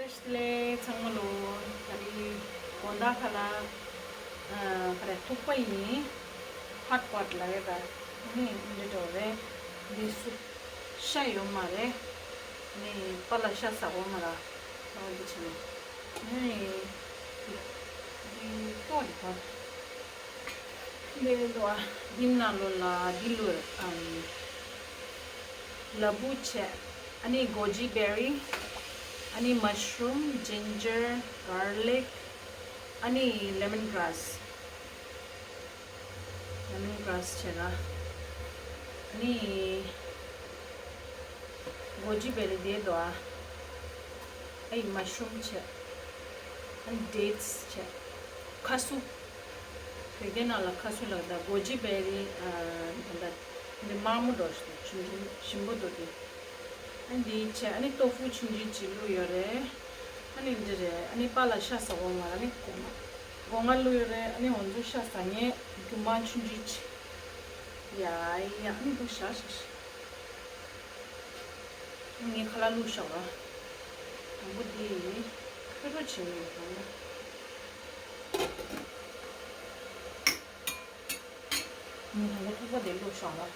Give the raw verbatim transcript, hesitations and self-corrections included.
ལེ་ཚང་མ་ལོ། ད་རེས་དགོང་དག་ཁ་ལ་ཨ་ཁ་རེ་ཐུག་པ་ཡིན། ཧོཊ་པོཊ་ལ་རེད་ད། ནི་འདི་འགྲོ་རེད། འདི་སུ་ཤ་ཡོད་མ་རེད། ནི་པཱ་ལགས་ཤ་ཟ་གོ་མ་ར། ཨ་འདི་ཆེ་ནི་ནི་འདི་ཏོ་རེད་ད། འདི་ལོ་ཨ་འདི་ན་ལོ་ལ་འདི་ལོ་ཨམ་ལ་བུ་ཆེ། ཨ་ནི་གོ་ཇི་བེ་རི། ཨ་ནི་མ་ཤ་རུམ། ཇིན་ཇར། གར་ལིག། ཨ་ནི་ལེ་མོན་གྷ་རཱས། ལེ་མོན་གྷ་རཱས་ཆེ་ར། ཨ་ནི་གོ་ཇི་བེ་རི་དེ་དོ་ཨ། ཨ་ཡི་མ་ཤ་རུམ་ཆེ། ཨ་ནི་ཌེ་ཊི་སི་ཆེ། ཁ་སུ། བོད་སྐད་ནང་ལ་ཁ་སུ་ལབ་ད། གོ་ཇི་བེ་རི་ཨ་ད་ད་འདི་དམར་མོ་འགྲོ་ཞིག་ཆུང་ཆུང་ཞིམ་པོ་འདུག་དེ། ཨ་འདི་ཆེ། ཨ་ནི་ཏོ་ཧྥུ་ཆུང་ཆུང་ཅིག་བླུགས་ཡོད་རེད། ཨ་ནི་འདི་རེད། ཨ་ནི་པཱ་ལགས་ཤ་ཟ་གོ་མ་ར། ཨ་ནི་སྒོ་ང་སྒོ་ང་བླུགས་ཡོད་རེད། ཨ་ནི་འོ་ཚོ་ཤ་ཟ་ངེས་རྒྱུ་མ་ཆུང་ཆུང་ཅིག་ཡ་ཡ། ཨ་ནི་འདི་ཤ་ཤ་ཤ། ངས་ཁ་ལག་བླུགས་བཞག་ར། དང་པོ་འདི་ཁོ་རོ་བྱེད་ཡོད་དང་། ངས་དང་པོ་ཐུག་པ་དེ་བླུགས་བཞག་ར།